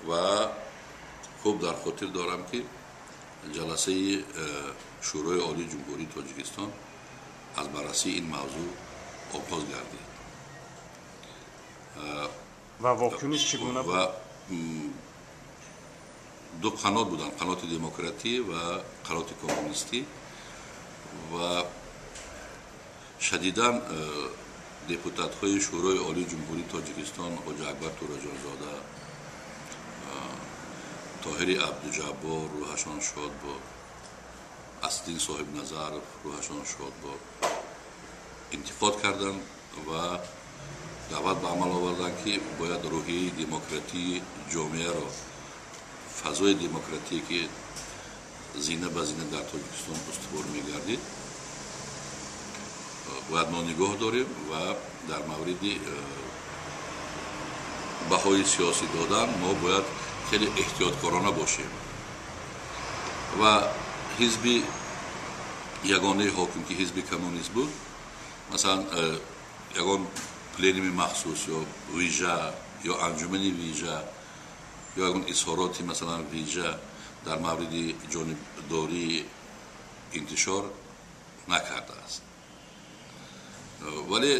Ва хуб дар хотир дорам, ки ҷаласаи Шӯрои Олии Ҷумҳурии Тоҷикистон аз баррасии ин мавзӯъ оғоз гардид. Ва вокуниш чӣ гуна буд? Ва ду қанот буданд: қаноти демократӣ ва қаноти коммунистӣ. Ва шадидан депутатҳои Шӯрои Олии Ҷумҳурии Тоҷикистон, Ҳоҷи Акбар Тӯраҷонзода, Тоҳири Абдуҷаббор, рӯҳашон шод бод, Аслиддин Соҳибназаров, рӯҳашон шод бод, интиқод карданд ва даъват ба амал оварданд, ки бояд рӯҳияи демократии ҷомеаро, фазои демократие, ки зина ба зина дар Тоҷикистон устувор мегардид, бояд мо нигоҳ дорем ва дар мавриди баҳои сиёсӣ додан мо бояд хеле эҳтиёткорона бошем. Ва ҳизби ягонаи ҳоким, ки ҳизби коммунист буд, масалан, ягон пленуми махсус ё вижа ё анҷумани вижа ё ягон изҳороти, масалан, вижа дар мавриди ҷонибдории интишор накардааст. Вале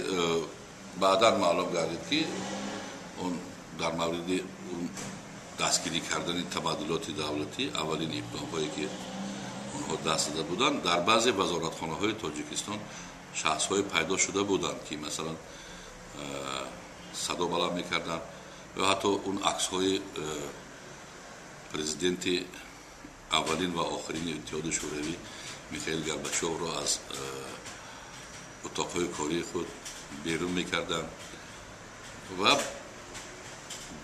баъдан маълум гардид, ки он дар мавриди дастгирӣ кардани табаддулоти давлатӣ аввалин иқдомҳое, ки онҳо даст зада буданд, дар баъзе вазоратхонаҳои Тоҷикистон шахсҳое пайдо шуда буданд, ки, масалан, садо баланд мекарданд ё ҳатто он аксҳои президенти аввалин ва охирини Иттиҳоди Шӯравӣ Михаил Горбачевро аз утоқҳои кории худ берун мекарданд. Ва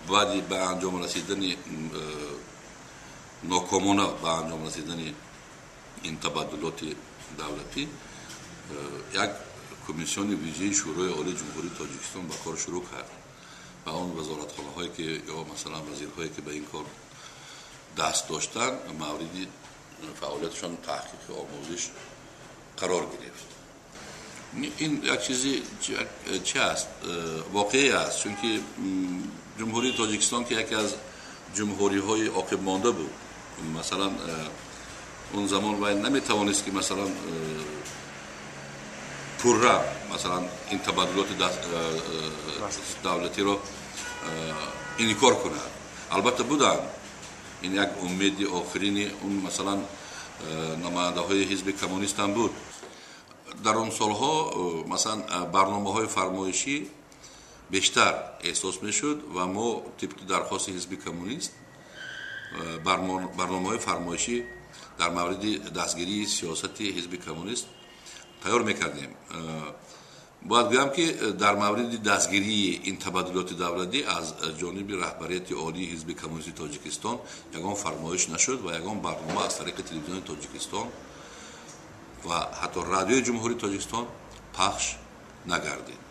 баъди ба анҷом расидани, нокомона ба анҷом расидани ин табаддулоти давлатӣ, як комиссиони вижаи Шӯрои Олии Ҷумҳурии Тоҷикистон ба кор шурӯъ кард ва он вазоратхонаҳое ки ё, масалан, вазирҳое, ки ба ин кор даст доштанд, мавриди фаъолияташон таҳқиқи омӯзиш қарор гирифт. Ин як чизи чи аст, воқеӣ аст, чунки Ҷумҳурии Тоҷикистон, ки яке аз ҷумҳуриҳои оқибмонда буд, масалан, он замон вай наметавонист, ки, масалан, пурра, масалан, ин табаддулоти давлатиро инкор кунад. Албатта, буданд, ин як умеди охирини он, масалан, намояндаҳои ҳизби коммунист ҳам буд. Дар он солҳо, масалан, барномаҳои фармоишӣ бештар эҳсос мешуд ва мо тибқи дархости ҳизби коммунист барномаҳои фармоишӣ дар мавриди дастгирии сиёсати ҳизби коммунист тайёр мекардем. Бояд гӯям, ки дар мавриди дастгирии ин табаддулоти давлатӣ аз ҷониби раҳбарияти олии ҳизби коммунисти Тоҷикистон ягон фармоиш нашуд ва ягон барнома аз тариқи Телевизиони Тоҷикистон ва ҳатто Радиои Ҷумҳурии Тоҷикистон пахш нагардид.